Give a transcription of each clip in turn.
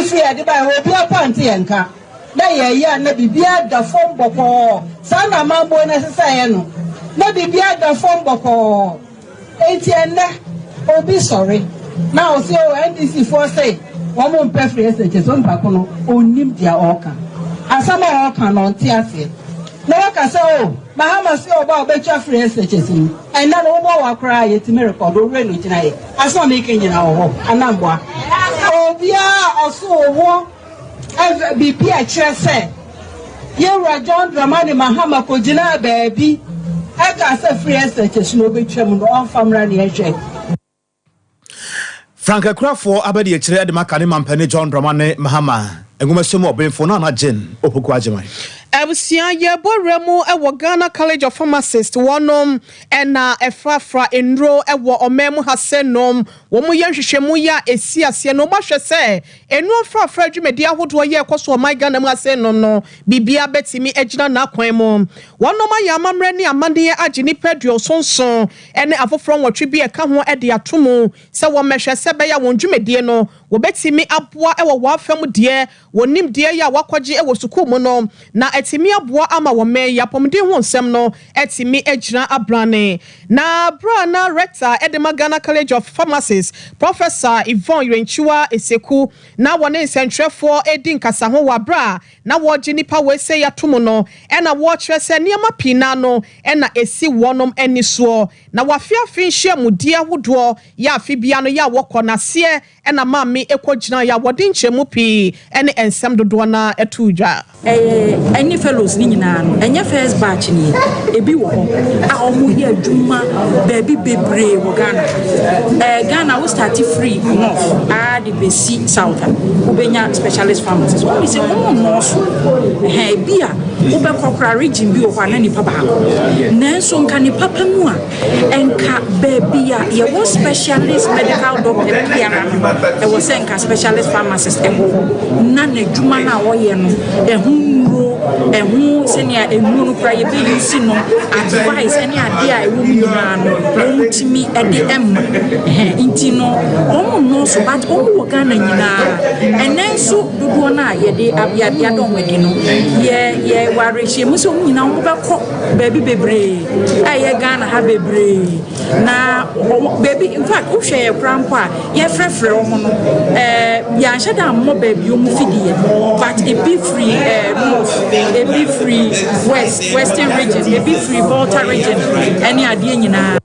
free yɛde baeɛ, obiara mpo ante yɛn nka. Na yɛyɛ a na biribiara da fam bɔkɔɔ. Saa na amammuo no ɛsɛ sɛ ɛyɛ no. Na biribiara da fam bɔkɔɔ. Enti ɛnnɛ obi sɔre na ɔse oh NDC foɔ se wɔn mpɛ free SHS, onipa ko no ɔnnim deɛ ɔreka. Asɛm a ɔreka no ɔnte aseɛ. Na waka sɛ oh Mahama se ɔba a ɔbɛtwa free SHS mu. Ɛnnɛ no wobɔ wa koraa a yɛtumi rekɔdo, wo werɛ na ɔgyina yɛ. Asɛm a meka nyinaa wɔ hɔ anaa mboa? Obiara a ɔso ɔwɔ biribi a ɛkyerɛ sɛ yɛn Wura John Dramani Mahama kɔgyinaa baabi kaa sɛ free SHS no ɔbɛtwam no, ɔmfa mmra ne yɛnhwɛ. Frank Akurafoɔ abadiakyire de ma kane mampanin John Dramani Mahama nwomasua mu ɔbenfo Nana Jane Opoku Agyemang. Abusua yɛbɔ wura mu wɔ Ghana College of Pharmacists wɔnom na ɛfrafra nnuro wɔ ɔman mu ha sɛ nom wɔn yɛ nhwehwɛmu yɛ a ɛsi aseɛ no wɔn ahwɛ sɛ Nnuro mfrafra dwumadi ahodoɔ yi a ɛkɔ so wɔ ɔman Ghana mu ha sei nom no, biribiara bɛtumi agyina n'akwan mu. Wɔnom ayɛ amammerɛ ne amanneɛ agye nnipa aduɔson nson ne afoforɔ nwɔtwe bi a ɛka ho de ato mu sɛ wɔmmɛhwɛ sɛ ɛbɛyɛ a wɔn dwumadie no wɔbɛtumi aboa wɔ wɔn afa mu deɛ wɔn nimdeɛ yi a wɔakɔgye wɔ sukuu mu no na atumi aboa ama wɔn man yi apɔmuden ho nsɛm no atumi agyina abrane. Na berɛ a na Rector de ma Ghana College of Pharmacists, Professor Yvonne Yirenkyiwa Eseku, na wɔne nsɛntwerɛfoɔ redi nkasaho wɔ aberɛ a na wɔregye nnipa wei sei ato mu no, ɛna wɔrekyerɛ sɛ nneɛma pii no ara no na ɛsi wɔnom ani soɔ. Na wɔ afe afe nhyiamudie ahodoɔ yɛ afe biara no yɛ a wɔkɔ no aseɛ Ɛna Maame kɔgyinaeɛ a wɔde nkyerɛmu pii ne nsɛm dodoɔ no ara too dwa. Ɛɛ ɛne fellows no nyinaa no ɛnyɛ first batch nie, ebi wɔ hɔ a wɔn yɛ adwuma baabi bebree wɔ Ghana ha. Ɛɛ Ghana wo start firi north aa de besi south a wobɛnya specialist pharmacist. Wɔn sɛ wɔn nnɔɔso, ɛhɛn ebi a wobɛkɔ koraa region bi wɔ hɔ a na nipa baako. Nanso nka ne papa mu a Nka baabi a yɛwɔ specialist medical doctor biara no, ɛwɔ sɛ nka specialist pharmacist wɔ hɔ na n'adwuma no a ɔyɛ no, ɛho nnuro, ɛho sɛnea nnuro no koraa yɛbɛyusi no, advice ne adeɛ a ɛwɔ mu nyinaa no, wɔtumi de ma. Nti no, wɔn nnɔɔso but wɔn wɔ Ghana nyinaa. Ɛnɛ nso dodoɔ no a yɛde yɛada wɔn adi no, yɛ yɛwɔ awerɛhyɛmu sɛ wɔn nyinaa wɔbɛkɔ baabi bebree a ɛyɛ Ghana ha bebree na wɔn baabi in fact wohwɛ yɛ koraa mpo a yɛfrɛfrɛ wɔn no ɛɛ yɛanhyɛ da ammɔ baabi wɔn fi deɛ but ebi firi ɛɛ north, ebi firi west, western region, ebi firi Volta region ɛne adeɛ nyinaa.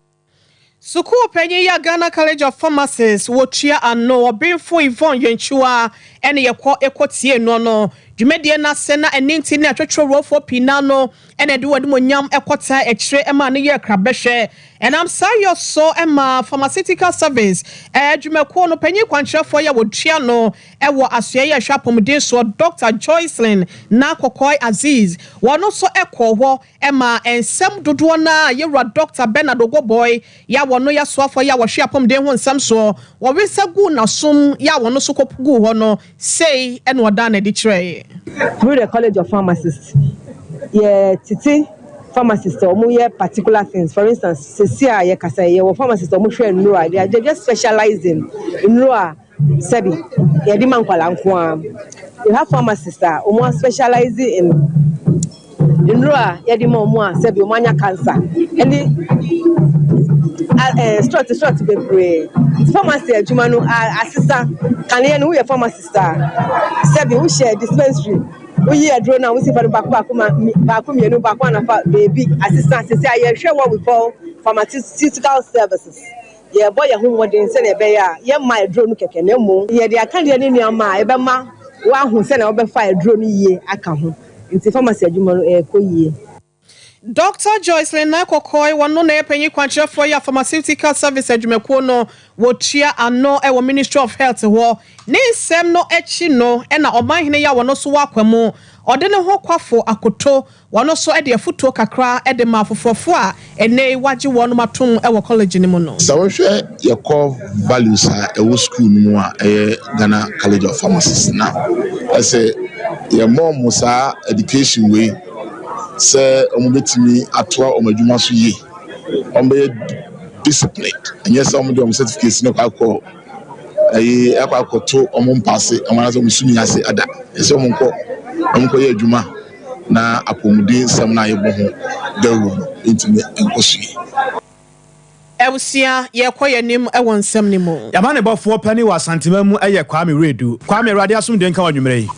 Sukuu panyin yi a Ghana College of Pharmacists wɔ tua ano, Ɔbenfo Yvonne Yentwiwa ne yɛkɔ kɔ tiee noɔ no dwumadie no ase na ɛno nti ne atwetwerɛfoɔ pii no ano na ɛde wɔn animuonyam kɔtaa akyire maa no yɛɛ krabɛhwɛ. Ɛnam saa yɔ so ma Pharmaceutical Service adwumakuo no panyin kwankyerɛfoɔ yi a wɔtua no wɔ asoɛeɛ a ɛhwɛ apɔmuden soɔ Dɔkta Joycelyn Naa Kɔkɔe Aziz wɔn nso kɔɔ hɔ Ɛma nsɛm dodoɔ no ara a Yɛwura Dɔkta Bernard Ogoboy yɛ a wɔno yɛ asoafoɔ yɛ a wɔhwe apɔmuden ho nsɛm soɔ, wɔwesa guu n'asom yɛ a wɔno nso kɔ guu hɔ no, sei na ɔdaa no adi kyerɛɛe. Through the College of Pharmacists, yɛ tete pharmacists a wɔn yɛ particular things. For instance, sɛsi a yɛ kasa yi, yɛ wɔ pharmacists a wɔn hwɛ nnuro a, they are just specialized in nnuro a sɛbi yɛde ma nkwadaa nko ara. We have pharmacists a wɔn specialize in nnuro a yɛde ma wɔn a sɛbi wɔn anya cancer ɛne ɛɛ sort sort bebree. Nti pharmacy adwuma no asesa. Kane no woyɛ pharmacist a sɛbi wohyɛ dispensary woyi aduro no a wosi fa no baako baako ma baako mmienu baako anafa beebi asesa. Sisi a yɛhwɛ what we call pharmaceutical services. Yɛrebɔ yɛn ho mmɔden sɛnea ɛbɛyɛ a yɛremma aduro no kɛkɛ na mmom yɛde akadeɛ ne nneɛma a ɛbɛma woahu sɛnea wobɛfa aduro no yie aka ho. Nti pharmacy adwuma no ɛrekɔ yie. Dɔkta Joycelyn Nyarko-Koi, wɔno na ɛyɛ panyin kwankyerɛfoɔ yɛ Pharmaceutical Service adwumakuo no wɔtua ano wɔ Ministry of Health hɔ. Ne nsɛm no akyi no na Ɔmanhene yi a wɔno nso wɔ akwa mu, ɔde ne ho kwafo akoto Wɔn nso de afotuo kakra de ma afoforɔfoɔ a ɛnnɛ yi wɔagye wɔnom atom wɔ kɔlege no mu no. Sɛ wohwɛ yɛ core values a ɛwɔ school no mu a ɛyɛ Ghana College of Pharmacists no a, ɛsɛ yɛma wɔn saa education wei sɛ wɔbɛtumi atoa wɔn adwuma so yie, wɔbɛyɛ disciplined, ɛnyɛ sɛ wɔde wɔn certificates no kɔ akɔ. ɛyi akɔ akɔto wɔn mpaase wɔn anaasɛ wɔn sumi ase ada. Ɛsɛ wɔn nkɔ wɔn nkɔyɛ adwuma na apɔmuden nsɛm no a yɛbɔ ho dawuro no ntumi nkɔ so yie. Abusua, yɛrekɔ yɛn anim wɔ nsɛm no mu. Y'amanebɔfoɔ panin wɔ Asanteman mu yɛ Kwame Wiredu. Kwame, Awurade asomdwoe nka wo anwummerɛ yi.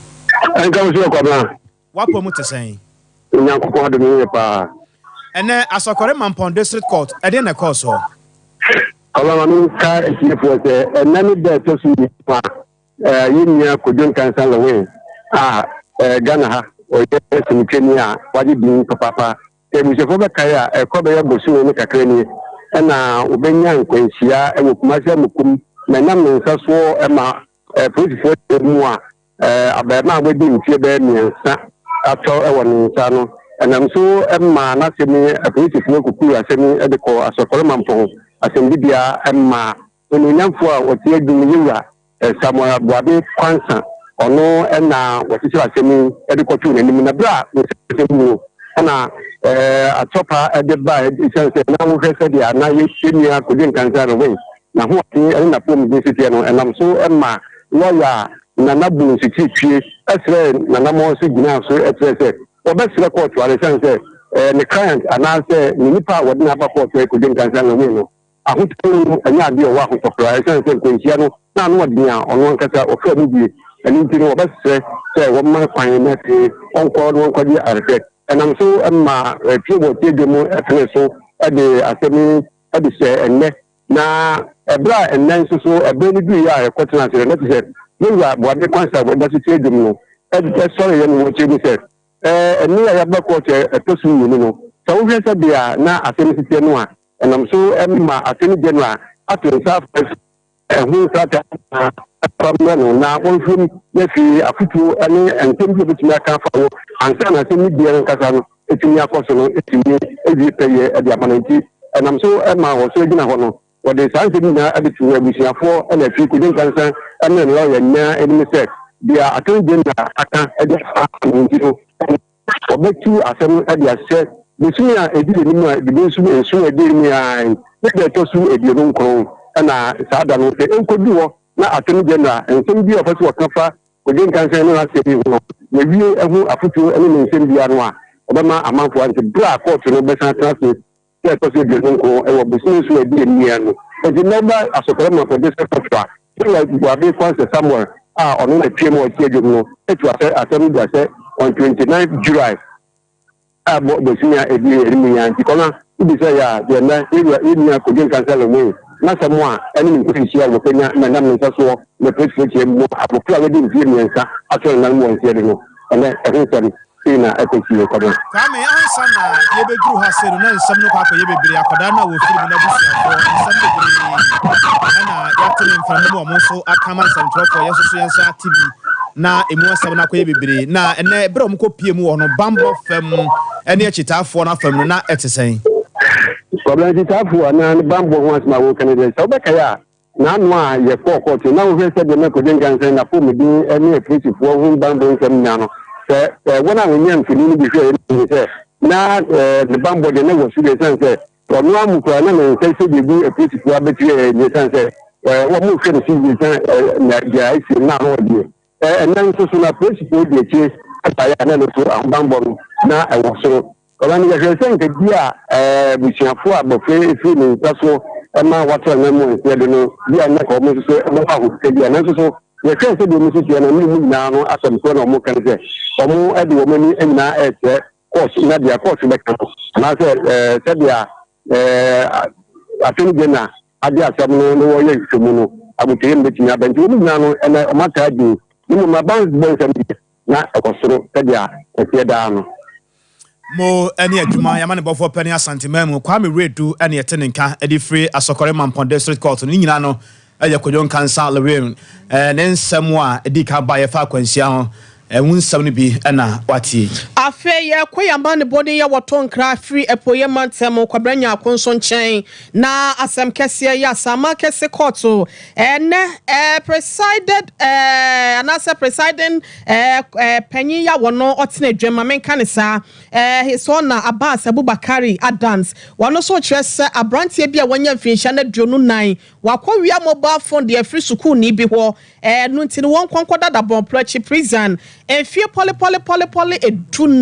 Ɛnka wo so Kwabena. W'apɔ mu te sɛn? Onyankopɔn adom yie paa. Ɛnnɛ, Asɔkɔre Mampɔn District Court, ɛdeɛn na ɛkɔɔ soɔ? Kwabena, ma menka atiefoɔ sɛ ɛnnɛ ne da a ɛtɔ so mmienu a yɛn nua Kojo Nkansah Lewin a Ghana ha ɔyɛ sinitwani a wagye din papaapa. Sɛ abusuafoɔ bɛkae a, ɛkɔ bɛyɛ bosome ne kakra nie na wɔbɛnya nkwanhyia wɔ Kumasi Amokum na ɛnam ne nsa soɔ ma polisifoɔ kyerɛ mu a abarimaa a wadi mfeɛ bɛyɛ mmiɛnsa atɔ wɔ ne nsa no. Ɛnam so maa n'asɛm yi, apolisifoɔ kukuu asɛm yi de kɔɔ Asɔkɔre Mampɔn asɛmdibea maa Onuonyamfoɔ a ɔte adwum Yewura Samuel Boabe Quansah, ɔno na wɔkyekyere asɛm yi de kɔtoo n'anim. Na berɛ a wɔsii asɛm mu no, ɛna Atɔpa de baeɛ ɛsiane sɛ na wohwɛ sɛdeɛ na yɛn nua Kojo Nkansah Rewin n'ahoɔden ne n'apɔmuden si teɛ no, ɛnam so ma lɔya Nana Buu Nsukyiri Twie srɛɛ n'anammɔn so gyinaa so kyerɛɛ sɛ wɔbɛsrɛ kɔɔto ara ɛsiane sɛ ne client anaasɛ ne nipa a wɔde no aba kɔɔto a Kojo Nkansah Rewin no Ahotɔ mu no, ɛnyɛ ade a ɔwɔ ahotɔ koraa esiane sɛ nkwanhyia no na ano ɔden a ɔno ankasa ɔfaa mu bie. Ɛno nti no, wɔbɛsrɛ sɛ wɔmma kwan na afei ɔnkɔ na ɔnkɔgye ayarehwɛ. Ɛnam so ma Pie wɔ Tiadwa mu penee so de asɛm yi de hyɛɛ ɛnnɛ. Na ɛberɛ a ɛnnɛ nso so ɛberɛ no duiɛ a yɛkɔtenaa ase no, na kyerɛ sɛ yɛn wura Boade Quansah a ɔda so te adwam no sɔreeɛ na ɔkyerɛ mu sɛ, Ɛnne a yɛaba kɔɔto a ɛtɔ so mmienu no, sɛ wohwɛ sɛdeɛ na asɛm no si teɛ no a, Ɛnam so ma Attorney General ato nsa afrɛ sɛ ɛho nkrataa nyinaa mfa mmrɛ no na wɔnhwɛ mu na afei afotuo ne nsɛm bi a obetumi aka afa ho ansa na asɛm no biara ankasa no atumi akɔ so no atumi awie pɛyɛ de ama no. Nti ɛnam so ma wɔsɔre gyina hɔ no, wɔde saa nsɛm nyinaa de to abusuafoɔ na afei Kojo Nkansah ne ne lɔya nyinaa anim sɛ deɛ Attorney General aka de afa no nti no, Wɔbɛtu asɛm no de ahyɛ bosome a ɛdi anim a ɛdi nson a ɛdi anim yi ara yi ne da ɛtɔ so 29 na saa da no sɛ ɛnkɔdu hɔ na Attorney General nsɛm bi a ɔpɛ sɛ ɔka fa Kwadwo Nkansah ne n'asɛm yi ho no wawie ɛho afotuo ne ne nsɛm biara no a ɔbɛma amanfoɔ ante berɛ a kɔɔto no bɛsan atena ase sɛ ɛtɔ so 29 wɔ bosome nson a ɛdi anim yi ara no. Enti nnɛ woba Asɔkɔrɔ Mampɔn District Court a, Senior Buabe Kwanse Samuel a ɔno na pie ma ɔte adwam no atu asɛ asɛm no dwa sɛ on 29 July a bɔ bosome a ɛdi anim yi ara nti kɔ na wobisa yɛ a deɛ nnɛ yɛwura yɛn nua Kojo Nkansah Lemoine n'asɛm a ɛne ne nkwanhyia a wɔkanya na ɛnam ne nsa soɔ na polisifoɔ mu abɔfra a wadi mfeɛ mmiɛnsa ato ne nan mu wɔ nseɛ de no ɛnɛ ɛho nsɛm Sei na ɛkɔ si wɔ Kwabena. Kwame, ansa na yɛbɛduru ha sei no, na nsɛm no kɔ akɔyɛ bebree. Akwadaa no a wɔfiri mu no abusuafoɔ, nsɛm bebree ɛna yɛate ne mframa mu a wɔn nso aka ama nsɛmtwerɛfoɔ. Yɛn nso so yɛn nsa ate bi na ɛmu asɛm no akɔyɛ bebree. Na ɛnɛ berɛ a wɔkɔpie mu wɔ no, bammɔ fam ne akyitaafoɔ no afam no, na ɛte sɛn? Kwabena, akyitaafoɔ anaa ne bammɔ ho asɛm a woreka no deɛ, sɛ wobɛkae a, N'ano a yɛkɔɔ kɔɔto na wohwɛ sɛdeɛ na Kojo Nkansah n'apɔmuden ne apolisifoɔ ho banbɔ nsɛm nyinaa no, sɛ wɔn a wɔnyaa mfoni no bi hwɛeɛ no hu sɛ na ne banbɔ deɛ na ɛwɔ soro ɛsiane sɛ ɔno ara mu koraa na ne nsa sɛ deɛ gu apolisifoɔ abati ɛsiane sɛ wɔhwɛ no so yie sɛ deɛ asie no na ano ɔdeɛ. Ɛnnɛ nso so na apolisifoɔ di akyire baeɛ a na ɛno nso ahobanbɔ no na ɛwɔ soro. Ɔba no, yɛhwɛɛ sɛ nka bi a abusuafo a abɔfra yi firi ne nsa so ma wɔatra no mu nseɛ de no, bi a na nka wɔn nso so wɔ ahokeka bi a, nanso so yɛhwɛɛ sɛdeɛ wɔn si teɛ no, ne mu nyinaa no asɛm korɔ na wɔka ne sɛ wɔn de wɔn ani nyinaa rekyerɛ kɔɔto na deɛ kɔɔto bɛka no, anaasɛ sɛdeɛ attorney general agye asɛm no na wɔreyɛ nhwehwɛmu no, abotɔyam bɛtumi aba. Nti wɔn nyinaa no, ɛnɛ wɔataa din. Ne mmom abanbɔ nsɛm deɛ, na ɛwɔ soro sɛdeɛ ɛteɛ daa no. Mo ne adwuma yɛn amanebɔfoɔ pɛ ne Asanteman mu Kwame Wiredu ne yɛte ne nka de firi Asɔkɔre Mampɔn District Court no. Ne nyinaa no yɛ Kwadwo Nkansah Lewin ne nsɛm a ɛdii kan baeɛ fa akwanhyia ho. Ɛho nsɛm no bi na woate yi. Afei yɛkɔ yɛn amanebɔ no yɛ wɔto nkra firi Apueeɛ Mantam Kwabena Nyarko nso nkyɛn na asɛm kɛseɛ yɛ Asaman Kɛse Kɔɔto ɛnɛ ɛɛ presided ɛɛ anaasɛ presiding ɛɛ ɛɛ panyin yɛ a wɔno ɔtena dwam ma menka ne saa ɛɛ His Honour Abbas Abubakari Adams wɔno nso kyerɛ sɛ aberanteɛ bi a wanya mfinhyia no 24 wakɔwia mobile phone de afiri sukuuni bi hɔ Ɛno nti no wɔnkɔ nkɔda Dabɔn akyi prison mfie pɔlepɔlepɔlepɔle 14.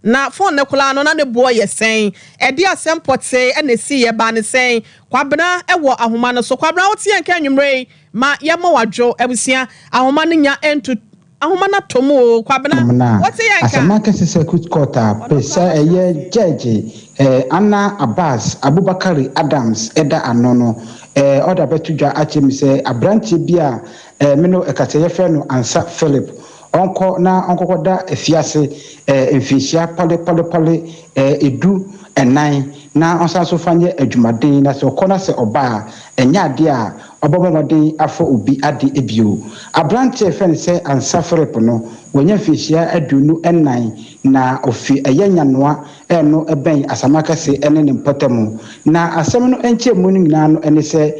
Na phone no koraa no na ne boɔ yɛ sɛn? Ɛde asɛm pɔtee na ɛsiiɛ ɛbaa no sɛn? Kwabena wɔ ahoma no so. Kwabena wote yɛn nka anwummerɛ yi? Ma yɛmmɔ wo adwo. Abusua, ahoma no nya ntu ahoma no atɔ mu oo. Kwabena, Nom na wote yɛn nka? Asɛm akɛse Circuit Court a Ɔno pe koraa sɛ wate ɛyɛ aseɛ. Judge Anna Abbas Abubakari Adams da ano no, ɔde abɛto dwa akyerɛ mu sɛ aberanteɛ bi a me no ɛka sɛ yɛfrɛ no Ansah Philip ɔnkɔ na ɔnkɔkɔda afiase mfinhyia pɔlepɔlepɔle 14 na ɔnsan so fa nyɛ adwumaden na sɛ ɔkɔ na sɛ ɔba a ɛnyɛ adeɛ a ɔbɛbɔ mmɔden afa obi ade bio. Aberanteɛ a yɛfrɛ no sɛ Ansah Philip no wanya mfinhyia 24 na ofi ɛyɛ Nyanoa ɛno bɛn Asamakɛse ne ne mpɔtam. Na asɛm no nkyɛnmu no nyinaa no ne sɛ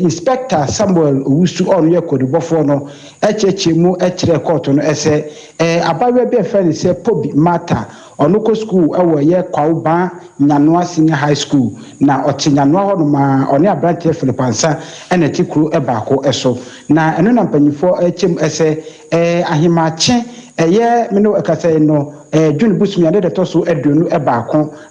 Inspector Samuel Owusu a ɔno yɛ kɔdubɔfoɔ no kyerɛkyerɛ mu kyerɛɛ kɔɔto no sɛ abaayewa bi a yɛfrɛ no sɛ Pobi Martha, ɔno kɔ sukuu wɔ ɛyɛ Kwaobaa Nyanoa Senior High School, na ɔte Nyanoa hɔnom a ɔne aberanteɛ Philip Ansah na ɛte kuro baako so. Na ɛno na mpanyinfoɔ kyɛ mu sɛ Ahemakye ɛyɛ me ne wo ɛkasa yi no June bosome a ne da ɛtɔ so 21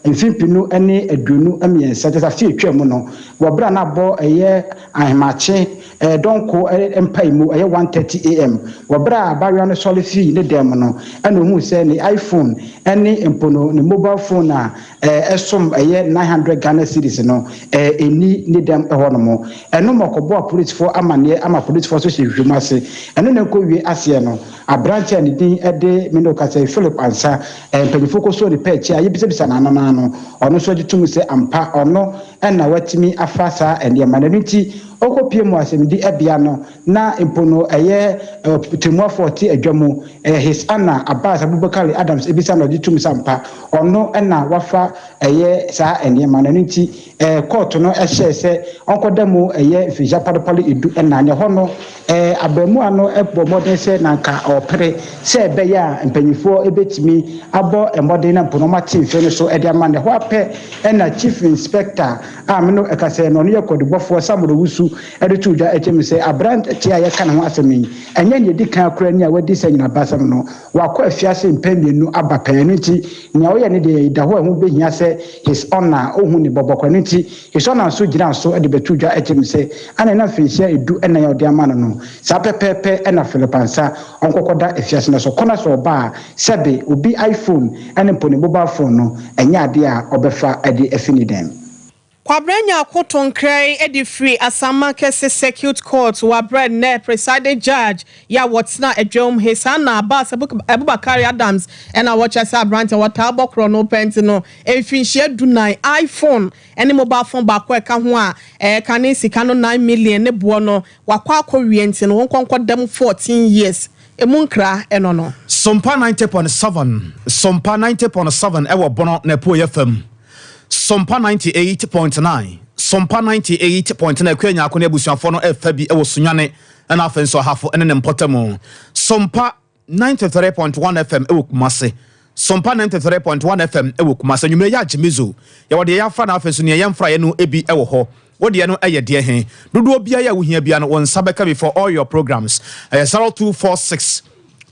mfe 2023 kyerɛ sɛ afe a etwaa mu no wɔ berɛ a na abɔ ɛyɛ Ahemakye dɔnko mpaemu ɛyɛ 1:30 AM wɔ berɛ a abaayewa no sɔre fii ne dan mu no ɛna ohuu sɛ ne iPhone ɛne mpo no ne mobile phone a ɛsom ɛyɛ 900 Ghana cedis no ɛnni ne dɛm hɔ nom. Ɛno ma ɔkɔbɔɔ apolisifoɔ amaneɛ ama apolisifoɔ nso hyɛɛ nhwehwɛmu ase. Ɛno na ɛkɔwie aseɛ no, aberanteɛ a ne din de me ne wo kasa yi, Philip Ansah, mpanyinfoɔ kɔsɔɔ ne pɛ akyi a yɛbisabisa no ano no ano, ɔno nso gye tom sɛ ampa ɔno na watumi afa saa nneɛma no. Ɛno nti ɔkɔpie mu asɛmdi bea no na mpo no ɛyɛ ɔtɛmmuafoɔ a ɔte adwa mu, His Honour Abbas Abubakari Adams bisa no ɔgye tom sɛ ampa ɔno na wafa ɛyɛ saa nneɛma no. Ɛno nti kɔɔto no hyɛɛ sɛ ɔnkɔda mu ɛyɛ mfirihyia pɔlepɔle 14. Ɛhɔ no abaamua no bɔɔ mmɔden sɛ na anka ɔrepere sɛ ɛbɛyɛ a mpanimfoɔ bɛtumi abɔ mmɔden na mpo no wɔate mfe no so de ama no. Ɛhɔ ara pɛ na Chief Inspector a me no ɛka sɛ na ɔno yɛ kɔdubɔfoɔ Samuel Owusu de too dwa kyerɛ me sɛ aberanteɛ a yɛka ne ho asɛm yi, ɛnyɛ nea ɛdi kan koraa ni a wadi saa nyinabasɛm no. Wakɔ afiase mpɛn mmienu aba pɛn. Ɛno nti, nea ɔyɛ no deɛ, da hɔ a ɛho bɛhia sɛ His Honour ɔhu ne bɔbɔ koraa. Ɛno nti, His Honour nso gyinaa so de bɛtoo dwa kyerɛ me sɛ, ana ɛnam mfirinhyia 14 a ɔde ama no no, saa pɛpɛɛpɛ na Philip Ansah ɔnkɔkɔda afiase na sɛ ɔkɔ na sɛ ɔba a, sɛbe obi iPhone ne mpo ne mobile phone no, ɛnyɛ adeɛ a ɔbɛfa de afi ne dan mu. Kwabena Nyarko Tonkrai de firi Asaman Kɛse Circuit Court wɔ aberɛ nnɛ presiding judge yi a wɔtena adwam he saa na Abbas Abubakari Adams na wɔkyerɛ sɛ aberanteɛ wɔtaa bɔ korɔno pɛ nti no mfinhyia 14 iPhone ne mobile phone baako a ɛka ho a ɛka sika no 9 million ne boɔ no wakɔ akɔwie nti no wɔnkɔ nkɔda mu 14 years emu nkra ɛno no. Sompa 90.7, Sompa 90.7 ɛwɔ Bono na Apueeɛ fam. Sompa 98.9, Sompa 98.9 Akua Nyarko ne abusuafoɔ no ɛfa bi ɛwɔ Sunyani ɛna afei nso Ahafo ɛne ne mpɔtamu. Sompa 93.1 FM ɛwɔ Kumase. Sompa 93.1 FM ɛwɔ Kumase. Anwummerɛ yɛ agye mizo. Yɛwɔ deɛ yɛafra na afei nso nea yɛmfra yɛ no ebi ɛwɔ hɔ. Wo deɛ no ɛyɛ deɛ he? Dodoɔ biara a wohia biara no wo nsa bɛka bi for all your programs. Ɛyɛ 0246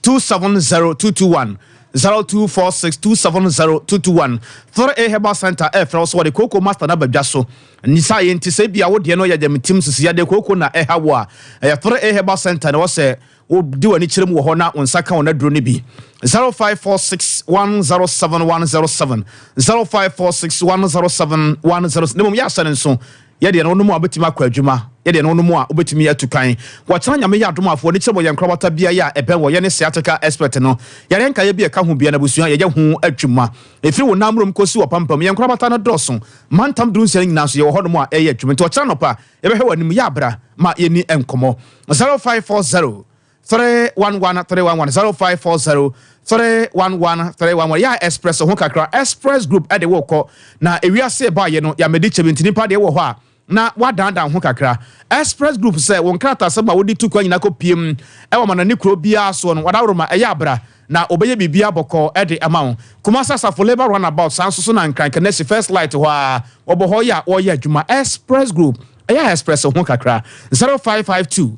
270 221, 0246 270 221. 3A Herbal Center ɛfrɛ wo sɛ wɔde kooko master no aba dwa so. Nisa yɛ nti sɛ ebia wo deɛ no yɛ gyamtim sisi yadeɛ kooko na ɛha wo a, ɛyɛ 3A Herbal Center na ɛwɔ sɛ wodi w'ani kyerɛ mu wɔ hɔ na wo nsa ka wɔn aduro no bi. 0546 107 107, 0546 107 107. Ne mmom yɛ ahyɛ no nso, yɛdeɛ no wonom a wobɛtumi akɔ adwuma, yɛdeɛ no wonom a wobɛtumi atu kan. Wɔkyena Nyame yɛ adom afoɔ ne kyerɛ wɔ yɛn nkorabata bia yɛ a ɛbɛn wɔ yɛne sciatica expert no yɛre nkaeɛ bi a ɛka ho bia no abusua yɛyɛ ho adwuma ɛfiri wo namrom kɔsi wɔ pampam. Yɛn nkorabata no dɔɔso, mantam 16 nyinaa nso yɛwɔ hɔnom a ɛyɛ adwuma, nti ɔkyena nɔpa yɛbɛhwɛ w'anim. Yɛ abra ma yɛni nkɔmmɔ. 0540. 311 311 0540 311 311 yɛ a express ho kakra express group ɛde wɔ kɔ na ewiase ɛbaayɛ no yɛamɛdi kyɛm nti nipa deɛ wɔ hɔ a na wadandan ho kakra express group sɛ wɔn nkratasɛm a wɔde tu kwan nyinaa kɔ piem ɛwɔ manani kuro biara soɔ no wadaworoma ɛyɛ abra na ɔbɛyɛ biribi abɔkɔ ɛde ama wo Kumasi Asafo Labour Runabout saa nso so na Nkran Kanesi First Light hɔ a wɔbɔ hɔ yɛ a wɔyɛ adwuma Express Group ɛyɛ Express ho kakra 0552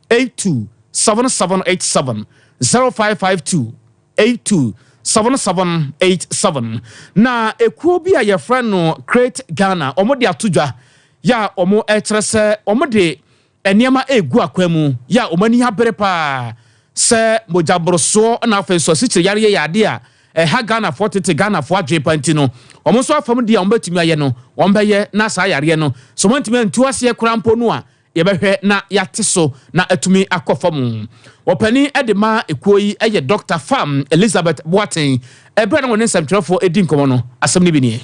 82 7787 0552 82 7787 na ekuo bi a yɛfrɛ no Create Ghana wɔn de ato dwa yɛ a wɔn ɛkyerɛ sɛ wɔn de nneɛma egu akwan mu yɛ a wɔn ani abere paa sɛ mogyaborosoɔ na afei nso asikyire yareɛ yɛ adeɛ a ɛha Ghanafoɔ tete Ghanafoɔ adwene pa nti no wɔn nso afam deɛ a wɔn bɛtumi ayɛ no wɔn bɛyɛ na saa yareɛ no so wɔn ntumi antu aseɛ koraa mpo no a yɛbɛhwɛ na yɛate so na atumi akɔ fam. Ɔpanin de ma ekuo yi yɛ Dɔkta Fam Elizabeth Boateng. Ɛberɛ a na wɔne nsɛmtwerɛfoɔ redi nkɔmmɔ no, asɛm no bi nie.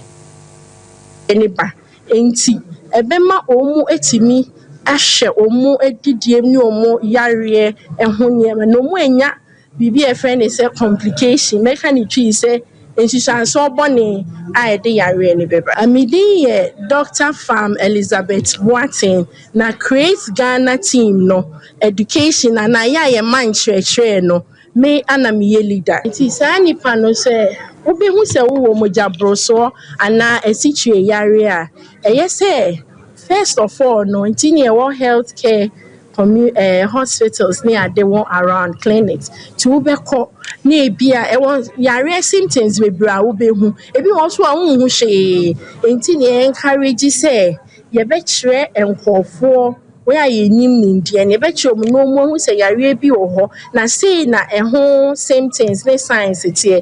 Ne ba. Enti ɛbɛma wɔatumi ahwɛ wɔn adidie ne wɔn yareɛ ho nneɛma na wɔannya biribi a yɛfrɛ no sɛ complication, mɛka no Twi sɛ nsusuansoɔ bɔne a ɛde yareɛ no bɛba. Me din yɛ Dɔkta Pham Elizabeth Boateng, na Create Ghana team no, education anaa yɛ a yɛma nkyerɛkyerɛ no, me ana meyɛ leader. Nti saa nipa no sɛ wobɛhu sɛ wowɔ mogyaborosoɔ anaa asikyire yareɛ a, ɛyɛ sɛ first of all no, nti ne yɛwɔ health care commu eh, hospitals ne ade wɔ around clinics nti wobɛkɔ na ebi a ɛwɔ yareɛ symptoms bebree a wobɛhu ebi wɔ nso a wonhu hwee nti ne encourage sɛ yɛbɛkyerɛ nkurɔfoɔ wɔn a yɛnim nimdeɛ no yɛbɛkyerɛ wɔn na wɔn ahu sɛ yareɛ bi wɔ hɔ na sei na ɛho symptoms ne signs teɛ.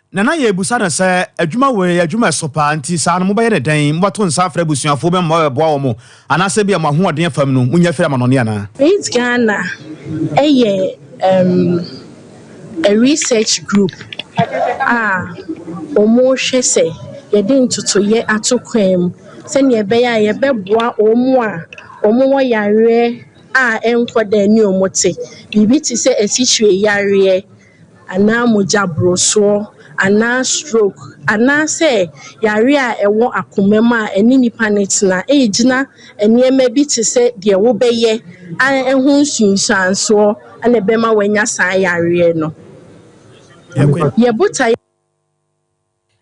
Na na yɛrebisa no sɛ, Adwuma wei yɛ adwuma a ɛso paa, nti saa no mobɛyɛ no dɛn? Mobɛto nsa afrɛ abusuafoɔ bi ama wɔabɛboa wɔn, anaasɛ ebia mo ahoɔden fam no, monya firi amanɔne anaa? Create Ghana yɛ um a research group a wɔrehwɛ sɛ yɛde ntotoeɛ ato kwan mu sɛdeɛ ɛbɛyɛ a yɛbɛboa wɔn a wɔwɔ yareɛ a ɛnkɔ dɛ ne wɔn te. Biribi te sɛ asikyire yareɛ, anaa mogya borosoɔ, anaa stroke, anaasɛ yareɛ a ɛwɔ akoma mu a ɛne nipa no tena ɛregyina nneɛma bi te sɛ deɛ wobɛyɛ a ɛho nsunsuansoɔ na ɛbɛma wanya saa yareɛ no. Yɛ botaeɛ.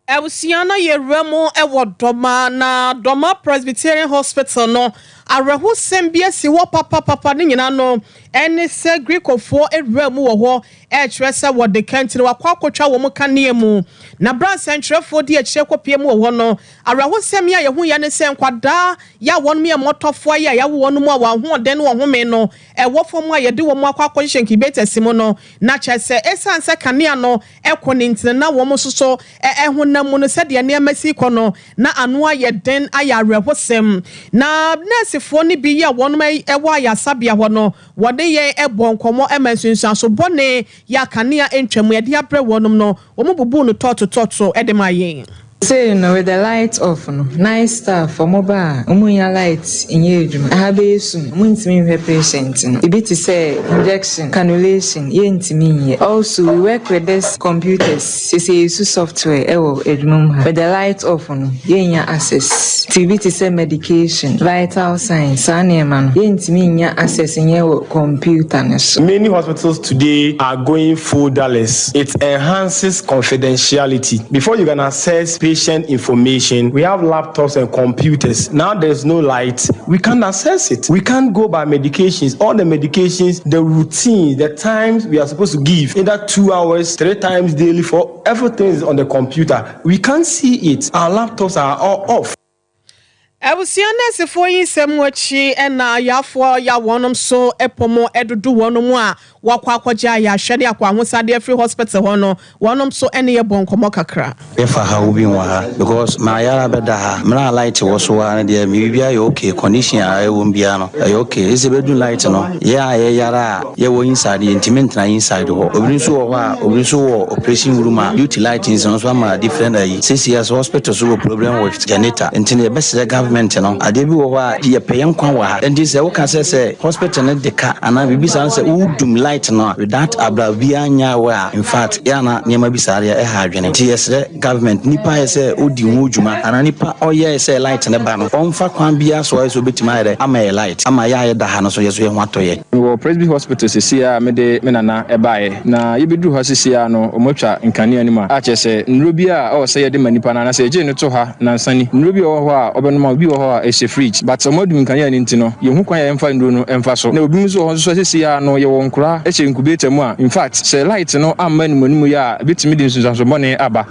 Abusua no yɛ wura mu wɔ Dɔma, na Dɔma Presbyterian Hospital no, awerɛhosɛm bi asi hɔ papapapa. Ne nyinaa no ɛne sɛ Grecofoɔ wura mu wɔ hɔ, ɛrekyerɛ sɛ wɔde kɛntɛn wakɔ akɔtwa wɔn kanea mu. Na berɛ a nsɛntwerɛfoɔ di akyire kɔpie mu wɔ hɔ no, awerɛhosɛm yi a yɛhu yɛ ne sɛ nkwadaa yɛ a wɔn yɛ mmɔtɔfoɔ yi a yɛawo wɔn mu a wɔn ahoɔden ne wɔn home no ɛwɔ fam a yɛde wɔn akɔ akɔhyehyɛ incubators mu no, na kyerɛ sɛ ɛsiane sɛ kanea no ɛkɔ ne ntini na wɔn nso so ɛhonam mu no sɛdeɛ nneɛma si kɔ no na ano ayɛ den ayɛ awerɛhosɛm. Na nɛɛsefoɔ no bi yi a wɔn ɛwɔ ayaresabea hɔ no, wɔde yɛn ɛbɔ nkɔmmɔ ɛma nsunsuanso bɔne yɛ akanea ntwam yɛde abrɛ wɔn no, wɔn bubu no tɔɔtotɔɔto ɛde ma yɛn. Sei no, with the light off no, night staff ɔmo ba a, ɔmo nya light nyɛ adwuma. Aha bɛyɛ sum, ɔmo ntumi nhwɛ patient no. Ebi te sɛ injection, cannulation, yɛntumi nyɛ. Also, we work with this computers, sese yɛsu software ɛwɔ adwuma mu ha. With the light off no, yɛnya access. Nti ebi te sɛ medication, vital signs, saa nneɛma no, yɛntumi nya access nyɛ wɔ computer no so. Many hospitals today are going folderless. It enhances confidentiality. Before you can access patient information, we have laptops and computers. Now there's no light, we can't access it. We can't go by medications. All the medications, the routines, the times we are supposed to give, either 2 hours, three times daily, for everything is on the computer. We can't see it. Our laptops are all off. Abusua nɛɛsefoɔ yi nsɛm akyi ɛna ayafoɔ ya wɔnom so ɛpɔm ɛdodo wɔn mu a. wɔakɔ akɔgye ayarehwɛ ne akwahosan afiri hospital hɔ no, wɔnom nso ne yɛ bɔɔ nkɔmmɔ kakra. Yɛfa haw bi wɔ ha because mayare abɛda ha mmerɛ a light wɔ so ara no deɛ me biribiara yɛ okay condition a ɛwɔ mu biara no ɛyɛ okay ɛsɛ bɛdu light no yɛ a yɛyare a yɛwɔ inside yɛntumi ntena inside hɔ obi nso wɔ hɔ a obi nso wɔ operation room a due to light nti no nso ama different ayi seesei so hospital so wɔ problem with generator nti no yɛbɛsrɛ government no adeɛ bi wɔ hɔ a yɛpɛ yɛn nkwa wɔ ha nti sɛ woka sɛ sɛ hospital no de ka anaa biribi saa no sɛ wodum light no a without abra obiara nyɛ aware a infact yɛ a na nneɛma bi saa deɛ ɛha adwene nti yɛsrɛ government nipa ayɛ sɛ odi ho dwuma anaa nipa ɔyɛɛ sɛ light no ba no ɔmfa kwan biara so ɔyɛ sɛ obetumi ayɛ dɛ ama yɛ light ama yɛ a yɛda ha no so yɛ so yɛ ho atɔ yɛ. Mewɔ Presby Hospital seesei a mede me nana baeɛ. Na yɛbɛduru ha seesei ara no wɔatwa nkanea no mu a kyerɛ sɛ nnuro bi a ɛwɔ sɛ yɛde ma nipa no anaasɛ yɛgyee no to ha nnansa ni. Nnuro bi wɔ hɔ a wɔbɛnom a obi wɔ hɔ a ɛhyɛ fridge but wɔadum nkanea no nti no yɛnhu kwan a yɛmfa nnuro no mfa so. Na ebinom nso wɔ hɔ nso a seesei ara no yɛwɔ nkoraa hyɛ incubator mu a infact sɛ light no amma animuanimu yɛ a ɛbɛtumi de nsunsuanso bɔne aba.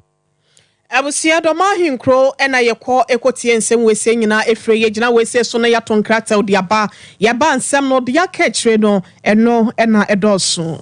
Abusua Dɔm Ahenkuro na yɛkɔ kɔtie nsɛm wesie nyinaa ɛfire yɛgyina wesie so na yɛato nkrataw de aba yɛba nsɛm no deɛ aka akyire no ɛno na ɛdɔɔso.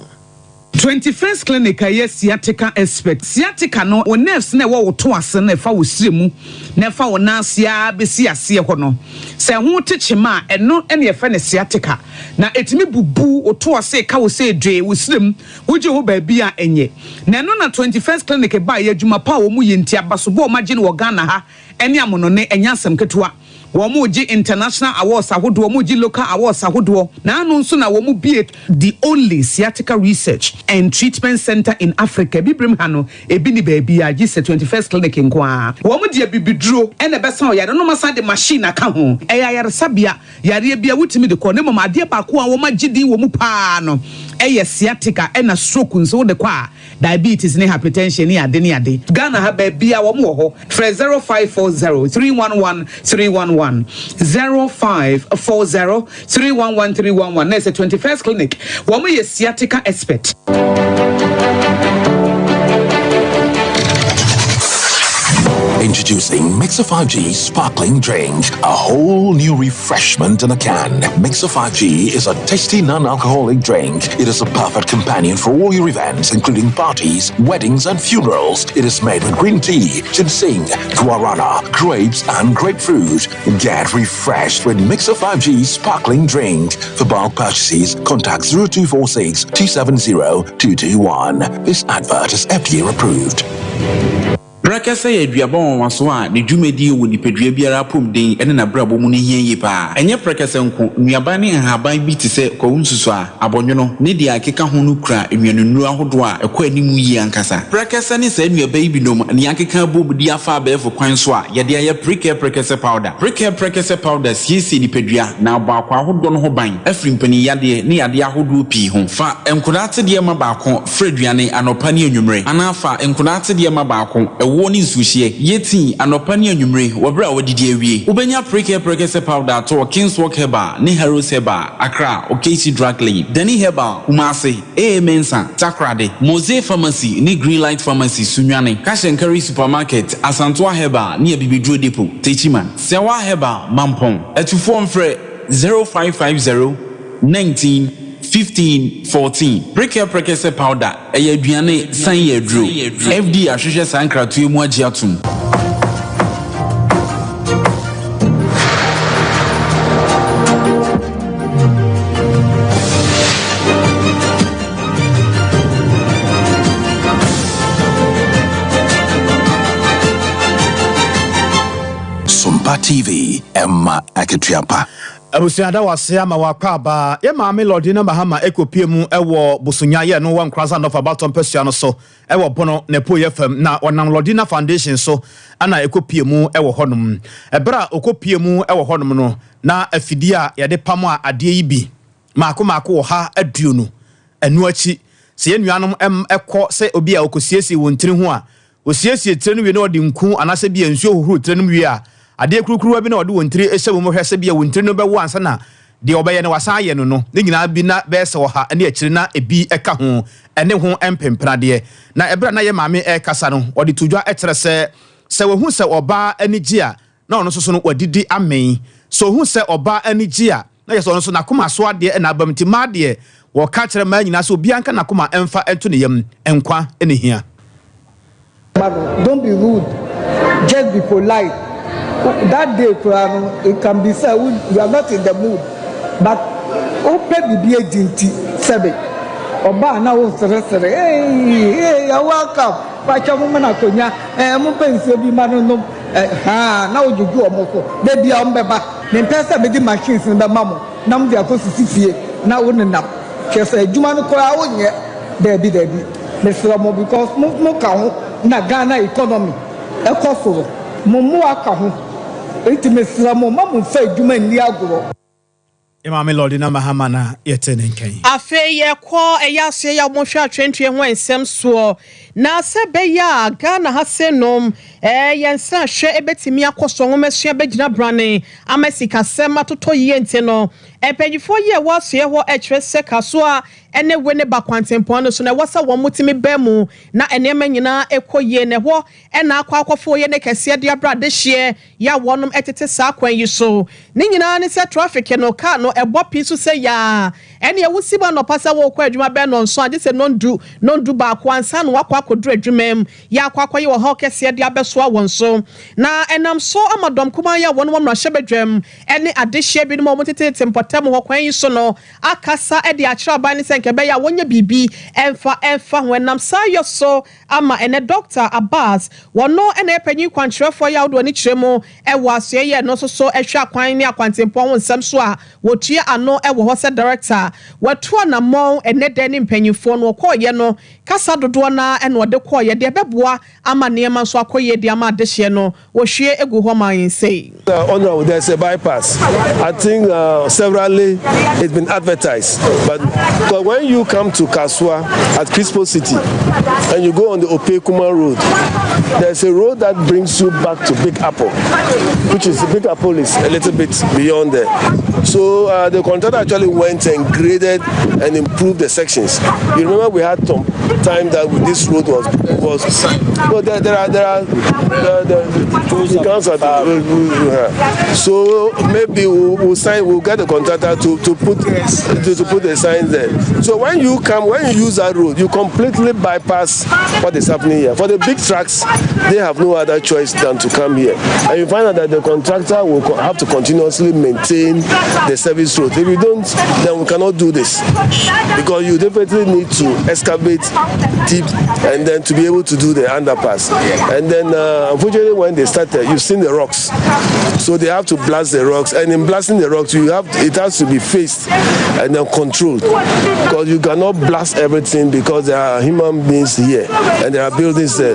21st Clinic a ɛyɛ sciatica expert. Sciatica no, wo nerves no a ɛwɔ wo to ase no a ɛfa wo srɛ mu na ɛfa wo nan ase ara bɛsi aseɛ hɔ no, sɛ ɛho te kyema a, ɛno na yɛfrɛ no sciatica. Na ɛtumi bubu wo to ase, ɛka wo sɛ dwee, wo srɛ mu, wogye ho baabi a ɛnyɛ. Na ɛno na 21st Clinic baeɛ, adwuma pa a wɔyɛ nti, abasobɔ a wɔagye no wɔ Ghana ha ne amonɔne, ɛnyɛ asɛm ketewa. Wɔregye international awards ahodoɔ, wɔregye local awards ahodoɔ, na ano nso na wɔbue the only sciatica research and treatment centre in Africa. Abibirem ha no, ebi nni baabiara gye sɛ 21st Clinic nko ara. Wɔde abibiduro na ɛbɛsa wo yareɛ na wɔasan de machine aka ho. Ɛyɛ ayaresabea, yareɛ biara wotumi de kɔ, na mmom adeɛ baako a wɔagye din wɔ mu pa ara no yɛ sciatica ɛna stroke nso wode kɔ a, Diabetes ne hypertension ne ade ne ade. Ghana ha baabia wɔn wɔ hɔ. Frɛ 0540 311 311, 0540 311 311 na ɛsɛ 21st clinic wɔn yɛ sciatica expert. Introducing Mixer 5G Sparkling Drink, a whole new refreshment in a can. Mixer 5G is a tasty non-alcoholic drink. It is a perfect companion for all your events, including parties, weddings, and funerals. It is made with green tea, ginseng, guarana, grapes, and grapefruit. Get refreshed with Mixer 5G Sparkling Drink. For bulk purchases, contact 0246 270 221. This advert is FDA approved. Prɛkɛsɛ yɛ aduaba nwanwaso a ne dwumadie wɔ nipadua biara apɔmuden ne n'abrabɔ mu no hia yie pa ara. Ɛnyɛ prɛkɛsɛ nko, nnuaba ne nhaban bi te sɛ kwawu nsusuaa, abɔnwono, ne deɛ ɛkeka ho no kura nnuanennuro ahodoɔ a ɛkɔ anim yie ankasa. Prɛkɛsɛ ne saa nnuaba yi binom na yɛakeka abom de afa abɛɛfo kwan so a yɛde ayɛ Prekɛ Prɛkɛsɛ Powder. Prekɛ Prɛkɛsɛ Powder siesie nipadua na abɔ akwaa ahodoɔ no ho ban afiri mpaninyadeɛ ne yadeɛ ahodoɔ pii ho. Fa nkwadaa atedeɛ ma baako Fra aduane anɔpa ne anwummere, anaa fa nkwadaa atedeɛ ma baako, ɛwoɔ ne nsuohyeɛ. Yɛ tii anɔpa ne anwummere wɔ berɛ a woadidi awie. Wobɛnya Prekɛ Prɛkɛsɛ Powder atɔ wɔ Kingswalk Herbal ne Harrows Herbal, Accra, Okaishie Drug Lane, Dani Herbal, Kumasi, AA Mensah, Takoradi, Mose Pharmacy ne Greenlight Pharmacy, Sunyani, Cash and Carry Supermarket, Asantoa Herbal ne Abibiduro Depot, Techiman, Sɛwa Herbal, Mampong. Atufoɔ mfrɛ 0550 19 15 14. Prekɛ prɛkɛsɛ powder, ɛyɛ aduane san yɛ aduro. FDA ahwehwɛ saa nkratoɔ yi mu agye atom. Sompa TV, ɛma akatua pa. Abusua da wase ama wakɔ aba. Yɛ maame Lordina Mahama ɛkɔpie mu ɛwɔ Bosonya yɛ no wɔ Nkoranza North abatɔ mpasua no so ɛwɔ Bono na ɛpueɛ fam na ɔnam Lordina Foundation so ɛna ɛkɔpie mu ɛwɔ hɔnom. Ɛberɛ a ɔkɔpie mu ɛwɔ hɔnom no na afidie a yɛde pam a adeɛ yi bi maako maako wɔ ha 20. Ɛno akyi sɛ yɛn nuanom ɛkɔ sɛ obi a ɔkɔsiesie wɔn tiri ho a Wɔsiesie tire no wie na wɔde nku anaasɛ bia nsuo hohoro tire no mu wie a, adeɛ kurukuruwa bi na wɔde wɔn tiri hyɛ mu hwɛ sɛ bia wɔn tiri no bɛwo ansa na deɛ wɔbɛyɛ no wɔasan ayɛ no no. Ne nyinaa bi na bɛyɛ sɛ ɔha ne akyire na ebi ka ho ne ho mpempenadeɛ. Na ɛberɛ a na yɛn maame rekasa no, ɔde to dwa kyerɛ sɛ, sɛ wɔhu sɛ ɔbaa ani gye a, na ɔno nso so no wadidi amee. Sɛ ɔhu sɛ ɔbaa ani gye a, na kyerɛ sɛ ɔno nso n'akoma so adeɛ na aba mu. Nti mmaa deɛ, Wɔka kyerɛ mmaa nyinaa sɛ obiara nka n'akoma mfa nto ne yam, nkwa na ehia. Ma no, don't be rude, just be polite, that day koraa no it can be sɛ wo you are not in the mood but wopɛ biribi adi nti sɛbe ɔba a na woseresere eii ee you're welcome pakyɛ momma no akonnwa ɛɛ mompɛ nsuo bi ma no nnom ɛɛ haa na wodwodwo wɔn so da biara wɔbɛba mempɛ sɛ mede machines no bɛma mo na mode akɔsisi fie na wonenam kyerɛ sɛ adwuma no koraa wonyɛ daabi daabi mesrɛ mo because mo mo ka ho na Ghana economy ɛkɔ soro mo mmoa ka ho nti mesrɛ mo mma mo nfa adwuma nni agorɔ. Yɛ maame Lordina Mahama na yɛte ne nka yi. Afei yɛkɔ ɛyɛ asoɛ yi a wɔhwɛ atwentweɛ ho nsɛm soɔ na sɛ ɛbɛyɛ a Ghana ha sei nom yɛn nsrahwɛ bɛtumi akɔ so, nwomasua bɛgyina brane ama sikasɛm atotɔ yie nti no, mpanyinfoɔ yi a ɛwɔ asoɛ hɔ kyerɛ sɛ Kasoa ne Winneba kwantempɔn no so na ɛwɔ sɛ wɔn tumi ba mu na nneɛma nyinaa kɔ yie na ɛhɔ na akɔ akɔfo yɛ ne kɛseɛ de abrɛ adehyeɛ yɛ a wɔnom tete saa kwan yi so. Ne nyinaa ne sɛ traffic no, car no ɛbɔ pii so sɛ yaa. Ɛneɛ wo si mu anɔpa sɛ worekɔ adwuma bɛyɛ nnɔnson a gye sɛ nnɔndu, nnɔndu baako ansa na woakɔ akɔduru adwuma mu. Yɛ akɔ akɔyɛ ɔhaw kɛseɛ de abɛsoa wɔn so. Na ɛnam so ama dɔm kumaa yi a wɔn wɔ mmarahyɛbadwam ne adehyeɛ binom a wɔtetete mpɔtam hɔ kwan yi so no akasa de akyerɛ aban no sɛ nka ɛbɛyɛ a wɔnyɛ biribi mfa mfa ho. Ɛnam saa yɔ so ama ɛnnɛ Dɔkta Abbas, wɔno na ɛyɛ panyin kwankyerɛfoɔ yi a wode w'ani kyerɛ mu wɔ asoɛeɛ yi a ɛno nso so hwɛ akwan ne akwantempɔn ho nsɛm so a wɔtua ano wɔ hɔ sɛ Director. Watu anammɔn ɛnnɛ da ne mpanyinfoɔ no ɔkɔeɛ no kasa dodoɔ no ara na ɔde kɔeɛ deɛ ɛbɛboa ama nneɛma nso akɔ yie de ama adehyeɛ no wɔhwie gu hɔ maa yɛn sei. Honourable, there's a bypass. I think severally it's been advertised. But, but when you come to Kasua at Crispo City and you go on the Opekuma Road, there's a road that brings you back to Big Apple, which is Big Apple is a little bit beyond there. So the contractor actually went and graded and improved the sections. You remember we had some time that this road was was well there, there are there are the, the, the council so maybe we'll, we'll sign we'll get the contractor to, to put to, to put the sign there. So when you come when you use that road, you completely bypass what is happening here. For the big trucks, they have no other choice than to come here. And you find out that the contractor will have to continuously maintain the service road. If you don't, then we cannot do this because you definitely need to excavate deep and then to be able to do the underpass. And then, unfortunately, when they started, you've seen the rocks. So they have to blast the rocks, and in blasting the rocks, you have it has to be faced and then controlled because you cannot blast everything because there are human beings here and there are buildings there.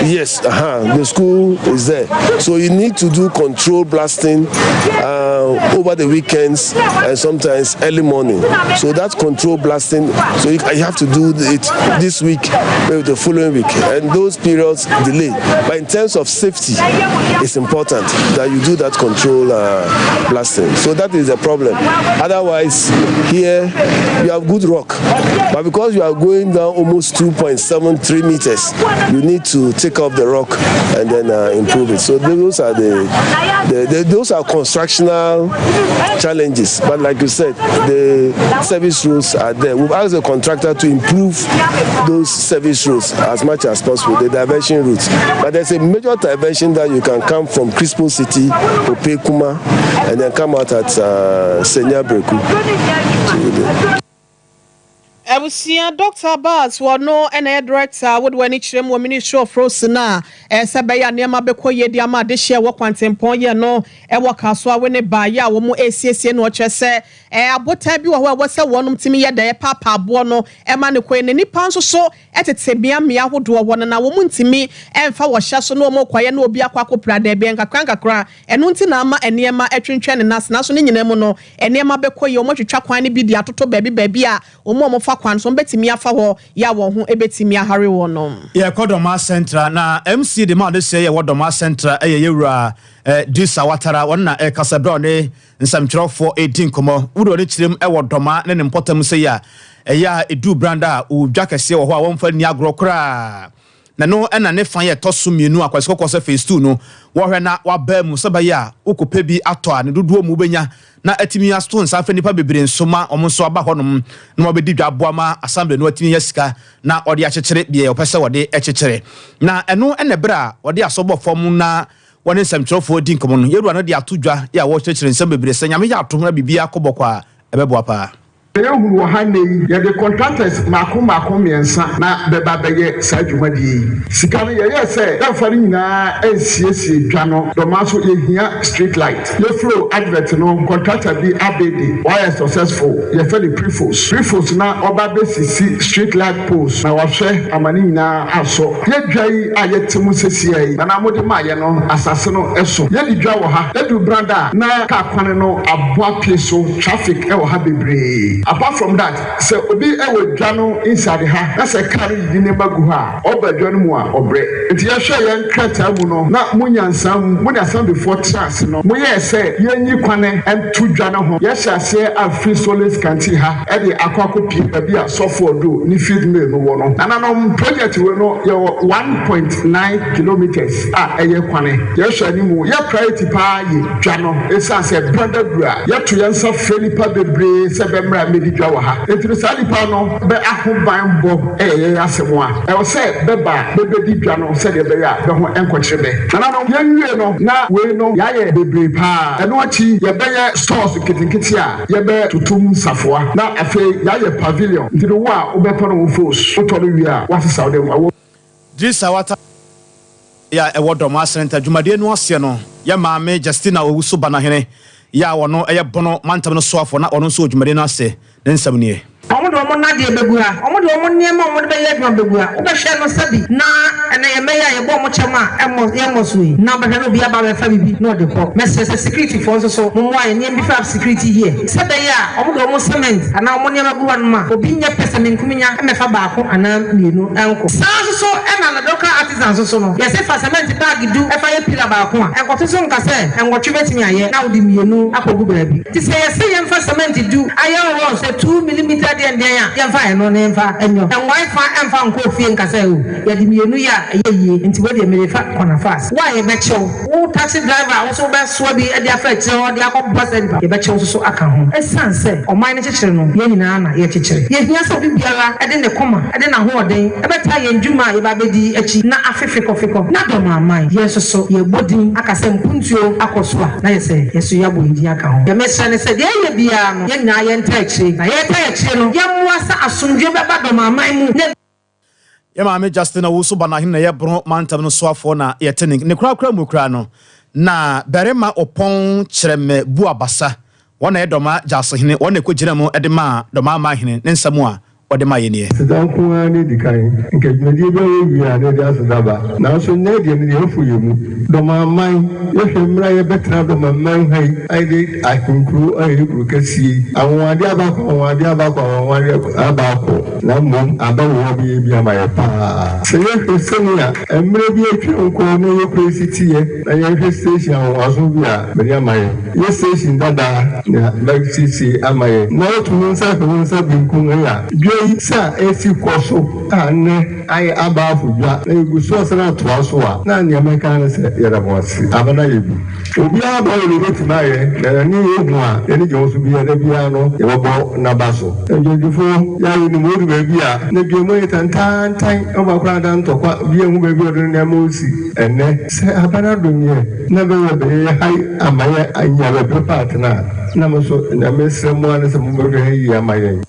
Yes, uh-huh, the school is there. So you need to do control blasting over the weekends and sometimes early morning. So that's control blasting. So you, you have to do it this week, maybe the following week, and those periods delay. But in terms of safety, it's important that you do that control blasting. So that is a problem. Otherwise, here you have good rock, but because you are going down almost 2.73 meters, you need to take off the rock and then improve it. So those are the, the, the those are constructional challenges. But like you said, the service roads are there. We've asked the contractor to improve those service roads as much as possible, the diversion routes. But there's a major diversion that you can come from Crispo City, Opekuma, and then come out at Senya Breku. Abusua Dɔkta Abbas wɔ no na ɛyɛ Director a wode w'ani kyerɛ mu wɔ Ministry of Roads no a sɛ ɛbɛyɛ a nneɛma bɛkɔ yie de ama adehyeɛ ɛwɔ kwantempɔn yɛ no ɛwɔ Kasoa we ne baeɛ a wɔn resiesie no ɔkyerɛ sɛ abotan bi wɔ hɔ a ɛwɔ sɛ wɔnom tumi yɛ dɛ ɛpaapaa aboɔ no ɛma no kɔ yie na nnipa nso so tete mmea mmea ahodoɔ hɔ no na wɔn ntumi mfa wɔ hyɛ so na wɔn rekɔyɛ na obi akɔ akɔpira daabi nkakra nkakra ɛno nti na ama nneɛma atwentwɛn ne nan ase nanso ne nyinaa mu no nneɛma bɛkɔ yie wɔn atwitwa kwan no bi de atoto baabi baabi a Wɔn a wɔfa kwan so, wɔbɛtumi afa hɔ yɛ a wɔn ho bɛtumi ahare wɔn no. Yɛkɔ Dormaa Central na MC de ma adesua yi a ɛwɔ Dormaa Central yɛ Yɛwura Dusa Watara. Ɔno na ɛrekasa berɛ a ɔne nsɛmtwerɛfoɔ redi nkɔmmɔ. Wode w'ani kyerɛm wɔ Dormaa ne ne mpɔtam sei a, ɛyɛ a ɛduru Branda a, odwa kɛseɛ wɔ hɔ a wɔmfa nni agorɔ koraa. Na ɛno na ne fa yɛ ɛtɔ so mmienu a Kwasi Kɔkɔɔ sɛ Phase 2 no wɔhwɛ na wabaa mu sɛ ɛbɛyɛ a wokɔpɛ bi atɔ a ne dodoɔ mu wobɛnya na atumi ato nsa afrɛ nnipa bebree nso ma wɔn nso aba hɔnom na wɔabɛdi dwa aboa ma Assembly no atumi anya sika na wɔde akyekyere deɛ wɔpɛ sɛ wɔde kyekyere. Na ɛno na ɛberɛ a wɔde asɔ bɔ fam na wɔne nsɛmtwerɛfoɔ di nkɔmmɔ no, yɛwura no de ato dwa yɛ a wɔrekyerɛkyerɛ nsɛm bebree sɛ Nyame yɛ atom na biribiara kɔ bɔkɔ a ɛbɛboa paa. Deɛ yɛhunu wɔ ha nnɛ yi, yɛde contractors mmaako mmaako mmiɛnsa na bɛba abɛyɛ saa dwumadie yi. Sika no, yɛyɛɛ sɛ yɛmfa ne nyinaa nsiesie dwa no, dɔmaa nso yɛhia street light. Yɛflow advert no, contractor bi abɛdi, wayɛ successful, yɛfrɛ no Prefos. Prefos na ɔba bɛsisi street light poles na wahwɛ ama ne nyinaa asɔ. Yɛ dwa yi a yɛte mu sesiaa yi, nana mode maayɛ no, asase no so. Yɛdi dwa wɔ ha, ɛduru Brada a, na kaa kwane no aboa pie so, traffic wɔ ha bebree. Apart from that, sɛ obi wɔ dwa no inside ha na sɛ car no yiyi nneɛma gu hɔ a, ɔba dwa no mu a, ɔbrɛ. Nti yɛhwɛɛ yɛn krataa mu no, na mo nyansa mu, mo ne assemblyfoɔ tena ase no, moyɛɛ sɛ yɛnyi kwane nto dwa no ho. Yɛhyɛ aseɛ afiri Solace Canteen ha de akɔ akɔpie baabi a Sɔfo Ɔdoo ne feed mill no wɔ no. Nananom, project wei no, yɛwɔ 1.9 kilometres a ɛyɛ kwane. Yɛhwɛ animu, yɛ priority paa yɛ dwa no esiane sɛ berɛ da du a, yɛto yɛn nsa frɛ nnipa bebree sɛ bɛmmra mmɛdi dwa wɔ ha. Enti no saa nnipa no bɛ ahobanbɔ yɛ yɛn asɛm a ɛwɔ sɛ bɛba a bɛbɛdi dwa no sɛdeɛ ɛbɛyɛ a bɛ ho nkɔkyere bɛ. Nananom, yɛnwie no na wei no yɛayɛ bebree pa ara. Ɛno akyi yɛbɛyɛ stores nketenkete a yɛbɛtotom nsafoa na afei yɛayɛ pavilion. Nti no wo a wobɛtɔ no wo fos, wotɔ no wie a woasesa wo nneɛma. Wo. Drissa Wata a ɛwɔ Dɔm Asɛnta dwumadie no aseɛ no yɛ Maame Justina Owusu Banahene yɛ a ɔno yɛ Bono mantam no soafoɔ na ɔno nso wɔ dwumadie no ase. Ne nsɛm nie. Wɔde wɔn nnadeɛ bɛgu ha, wɔde wɔn nneɛma a wɔde bɛyɛ adwuma bɛgu ha. Wobɛhwɛ no sɛbi na ɛnnɛ yɛn mma yi a yɛbɔ wɔn kyɛm a ɛmmɔ yɛmmɔ so yi, na wobɛhwɛ na obi aba abɛfa biribi na ɔde kɔ. Mɛsrɛ sɛ securityfoɔ nso so mommoa yɛn na yɛmmisa up security here sɛ ɛbɛyɛ a wɔde wɔn cement anaa wɔn nneɛma gu hɔnom a, obi nyɛ pɛsɛmenkominya mmɛfa baako anaa mmienu nkɔ. Saa ara nso so na local artisan nso so no, yɛse fa cement bag du fa yɛ pillar baako a, nkɔto so nka sɛ nwɔtwe bɛtumi ayɛ na wode mmienu akɔgu baabi. Nti sɛ yɛse yɛmfa cement du, iron rods sɛ two millimetre deɛn deɛn a, yɛmfa ɛno na yɛmfa nyɔ. Nwae fa mfa nkɔ ofie nka sɛ oh yɛde mmienu yɛ a ɛyɛ yie nti wei deɛ merefa corner fast. Wo a yɛbɛkye wo. Wo taxi driver a wo nso wobɛsoa bi de afa akyire hɔ de akɔboa saa nipa no, yɛbɛkye wo nso so aka ho. Esiane sɛ ɔman no kyekyere no, yɛn nyinaa na yɛkyekyere. Yɛhia sɛ obi biara de ne koma de n'ahoɔden bɛtaa yɛn dwuma a yɛba abɛdi yi akyi na afe fekɔfekɔ na dɔm aman. Yɛn nso so yɛrebɔ din aka sɛ mpuntuo akɔ so a, na yɛ sɛ yɛn nso yɛabɔ yɛn din aka ho. Deɛ mesrɛ ne sɛ, deɛ yɛyɛ biara no, yɛn nyinaa yɛntaa akyire, na yɛretaa akyire no, yɛmmoa sɛ asomdwoeɛ bɛba dɔm aman mu na. Yɛn maame Justina Owusu Banahene na ɛyɛ Bono mantam no soafoɔ na yɛte ne ne korakora mu koraa no na Barima Opɔn Kyerɛmɛ Buabasa wɔn na ɛyɛ Dɔma Gyasehene wɔn na ɛkɔgyina mu de maa Dɔma Amanhene ne nsɛm a ɔde ma yɛ nie. Aseda nko ara na edi kan. Nka dwumadie biara yɛwie a na yɛde aseda ba. Nanso nnɛ deɛ no deɛ afu yɛn mu. Dɔmaman, yɛhwɛ mmerɛ a yɛbɛtena Dɔmaman ha yi a yɛde ahenkuro a ɛyɛ kuro kɛseɛ yi, anwanwadeɛ aba akɔ, anwanwadeɛ aba akɔ, anwanwadeɛ aba akɔ. Na mmom abɛwowa bɛyɛ bi ama yɛ paa. Sɛ yɛhwɛ sɛnea mmerɛ bi atwam kɔ na yɛ kuro yi si teɛ na yɛhwɛ station anwonwaso bi a mede ama yɛ. Yɛ station dada na mɛsiesie ama yɛ. Na woto wo nsa hwɛ wo nsa benkum yi a, dwa yi sɛ a ɛsi kɔ so a nnɛ ayɛ abaafo dwa na yɛgu so asan atoa so a, na nea mɛka ara ne sɛ yɛda mo ase. Aba no ayɛ bi. Obiara bɔ nea obetumi ayɛ, na n'ani yɛ hu a, n'ani gye ho so biara, da biara no, yɛbɛbɔ n'aba so. Adwadifo, yɛ a yenim, wodu baabi a, na dua mu ayɛ tantaantan, na ɔbaako adan ntɔkwa, obiara nhu baabi a ɔde ne nneɛma resi. Ɛnnɛ, sɛ aban adom yɛn na bɛyɛ bɛyɛ ha yi ama yɛanya baabi pa atena a, na me nso, nea mesrɛ mo ara ne sɛ mobɛhwɛ ha yiye ama yɛn.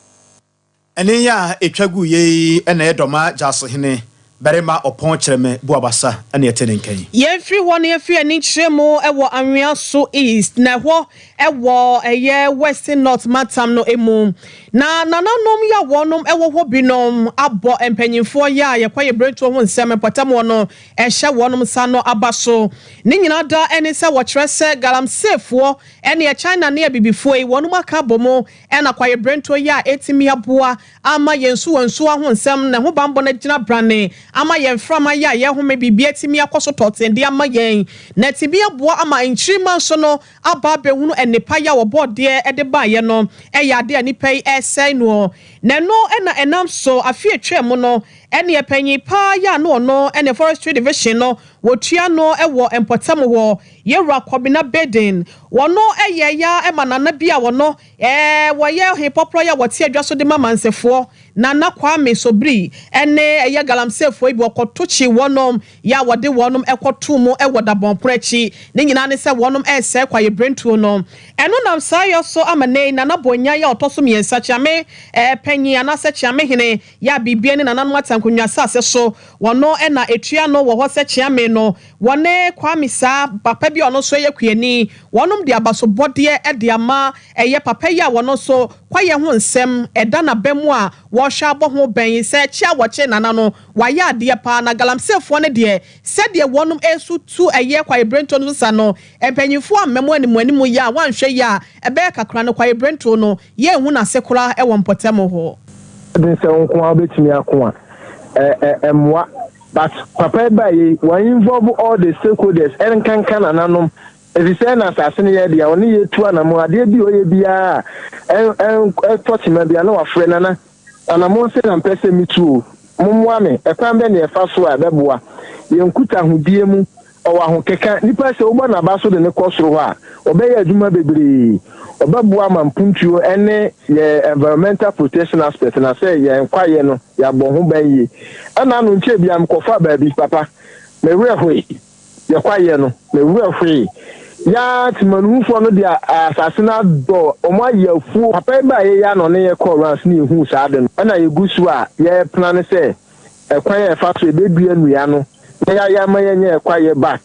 Ɛnne yi a ɛtwa guiɛ yi na ɛyɛ Dɔma Gyasehene barima Ɔpɔn Kyerɛmɛ Buabasa na ɛte ne nka yi. Yɛfiri hɔ no yɛfiri Anikyerɛ mu wɔ Anwea so East na ɛhɔ wɔ ɛyɛ West North mantam no mu. Na nananom yi a wɔnom wɔ hɔ binom abɔ mpanyinfoɔ yi a yɛkɔ yɛ brentuo ho nsɛm mpɔtam hɔ no ɛhyɛ wɔnom nsa no aba so. Ne nyinaa da ɛne sɛ wɔkyerɛ sɛ Galamseyfoɔ ɛne China ne Abibifoɔ yi wɔnom aka abɔ mu Ɛna kwaebirentuo yi a ɛtumi aboa ama yɛn nsuwansuwa ho nsɛm na ɛho banbɔ no agyina brane ama yɛn mframa yi a yɛhome biribi atumi akɔ so tɔɔten de ama yɛn na atumi aboa ama nkyirimma nso no aba abɛhunu nnepa yi a ɔbɔɔdeɛ de baeɛ no yɛ adeɛ a nnipa yi resɛe noɔ na ɛno na ɛnam so afe a ɛtwaam no. Ɛneɛ panyin paa yi a na ɔno ne Forestry Division no wɔtua no wɔ mpɔtam hɔ, Yɛwura Kɔbena Baden, wɔno yɛɛ ya ma Nana bi a wɔno wɔyɛ Ɔhempɔporɔ yi a wɔte adwa so de ma mansefoɔ, Nana Kwame Sobiri ne ɛyɛ Galamseyfoɔ yi bi wɔkɔto kyee wɔnom yɛ a wɔde wɔnom kɔtoo mu wɔ Dabɔnpono akyi. Ne nyinaa ne sɛ wɔnom resɛe kwaeɛbirentuo no. Ɛno nam saa yɔ so ama nnɛ yi Nana Bonyan a ɔtɔ so mmiɛnsa, Kyeame panyin anaasɛ Kyeame hene, yɛ a biribiara ne nananom atankonwa asase so, wɔno na ɛtua ano wɔ hɔ sɛ Kyeame no, wɔne Kwame Saa, papa bi a ɔno nso yɛ kuani, wɔnom de abasobɔdeɛ de ama ɛyɛ papa yi a wɔno nso kwaeɛ ho nsɛm ɛda n'aba mu a wɔrehwɛ abɔ ho bɛn sɛ kye a wɔkye nana no, wayɛ adeɛ paa na galamseefoɔ no deɛ sɛdeɛ wɔnom resu tu ɛyɛ kwaeɛbirentuo no so sa no, mpanyinfoɔ amma mu animuanimu yɛ a wɔanhwɛ yie a ɛbɛyɛ kakra no kwaeɛbirentuo no yɛnhu n'ase koraa wɔ mpɔtam hɔ. Den sɛ wo nko ara wobɛtumi ako a, ɛ ɛmmoa. But papa yi baeɛ yi, wa involve all the stakeholders ɛnkanka nananom, ɛfiri sɛ na asase no yɛ dea, ɔne yɛ tu anamɔn, adeɛ bi a ɔyɛ biara a ɛn ɛn ɛtɔ kyema biara na wafrɛ nana, anamɔn sei na mpɛ sɛ metu o, mommoa me, ɛkwan bɛn na yɛfa so a ɛbɛboa yɛn nkutahodie mu. Ɔwɔ ahokeka. Nipa sɛ wobɔ n'aba so de no kɔ soro hɔ a, ɔbɛyɛ adwuma bebree. Ɔbɛboa ama mpuntuo ne yɛn environmental protection aspect na sɛ yɛn kwaeɛ no yɛabɔ ho ban yie. Ɛna ano nkyɛɛ biara mekɔfaa baabi, papa, me werɛ hoe. Yɛ kwaeɛ no, me werɛ hoe. Yaa Temanuhufoɔ no de asase no adɔ, wɔn ayɛ afuo. Papa yi baeɛ yi ara na ɔne yɛn kɔɔ rounds na yɛhuu saa ade no. Ɛna yɛgu so a yɛreplane sɛ ɛkwan a ɛfa so yɛbɛdua nnua no na yɛayɛ ama yɛanya yɛ kwaeɛ back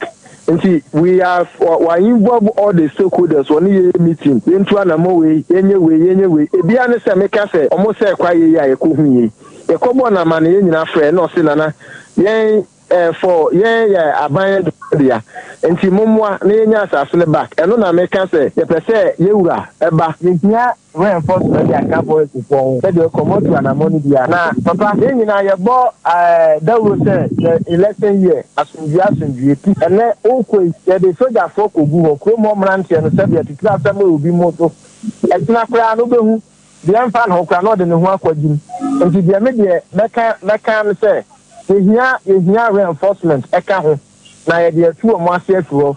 nti we are wa involve all the stakeholders wɔne yɛyɛ meeting yɛntu anamɔ wei yɛnyɛ wei yɛnyɛ wei ebia ne sɛ meka sɛ ɔmo sɛ kwaeɛ yi a yɛkɔhu yei yɛkɔbɔɔ no amane yɛn nyinaa frɛ na ɔse nana yɛn eh, for yɛn yɛ aban dea nti mommoa na yɛnya asase no back ɛno na meka sɛ yɛpɛ sɛ yɛwura ɛba. Yɛhia Reinforcement de aka polisifo ho sɛdeɛ ɔkɔ motu anamɔ no biara. Na papa yɛn nyinaa yɛbɔ dawuro sɛ yɛ election year asomdwie asomdwie peace. Ɛnɛ wokɔ yi yɛde sogyafoɔ kɔgu hɔ kurom hɔ mmeranteɛ no sɛdeɛ titire asɛm wɔ obi mo so ɛkyena koraa no wobɛhu deɛ ɛmfa ne ho koraa na ɔde ne ho akɔgyim nti deɛ me deɛ mɛka mɛka ne sɛ yɛhia yɛhia reinforcement ɛka ho na yɛde atu wɔn ase afiri hɔ.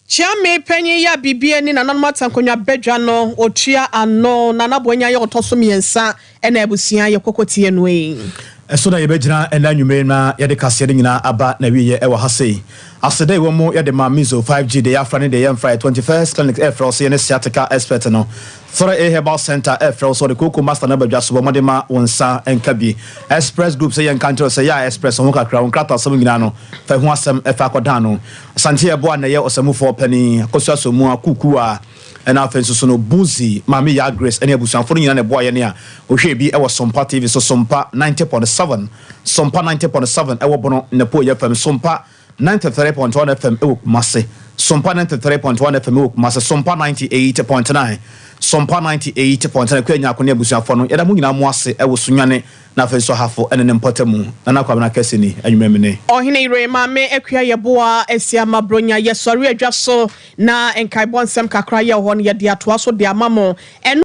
Kyeame panyin yi a biribi ani nananom atankonwa badwa no otua ano. Nana Boanya yɛ ɔtɔ so mmiɛnsa ɛna abusua yɛ kɔkɔ tie no ei. Ɛso na yɛbɛgyina ɛnnɛ anwummere yi na yɛde kaseɛ no nyinaa aba n'awieɛ ɛwɔ ha sei. Aseda a ɛwɔ mu yɛde ma Mizo 5G, deɛ yɛafra ne deɛ yɛmfraeɛ, 21st Clinic ɛrefrɛ wo sɛ yɛne Sciatica expert no, 3A Herbal Centre ɛrefrɛ wo sɛ wɔde Kooko Master no aba dwa so, bɔ mmɔden ma wo nsa nka bi. Express Group sɛ yɛnka nkyerɛ wo sɛ yɛ a express wo ho kakra, wo nkrataasɛm nyinaa no fa ɛho asɛm fa kɔdan no. Asante Yeboah na ɛyɛ ɔsamufoɔ panin, Akosua Somoa, Kuku a ɛna afei nso so no Buzi, Maame Yaa Grace ɛne abusuafoɔ no nyinaa na ɛboa yɛn a wohwɛ bi ɛwɔ Sompa TV so, Sompa 90.7, Sompa 90.7 ɛwɔ Bono Napuoyɛ FM, Sompa 93.1 FM ɛwɔ Kumasi, Sompa 93.1 FM ɛwɔ Kumasi, Sompa 98.9, Sompa 98.9 Akua Nyarko ne abusuafoɔ no yɛda mo nyinaa mo ase ɛwɔ Sunyani Na afei nso Ahafo ne ne mpɔtamu, Nana Kwabena Kɛse ni, anwummerɛ me ne. Ɔhene yere Maame Akua Yeboah Asiamah Bronya yɛsɔre adwa so na nkaebɔ nsɛm kakra yɛwɔ hɔ no yɛde atoa so de ama mo. Ɛno.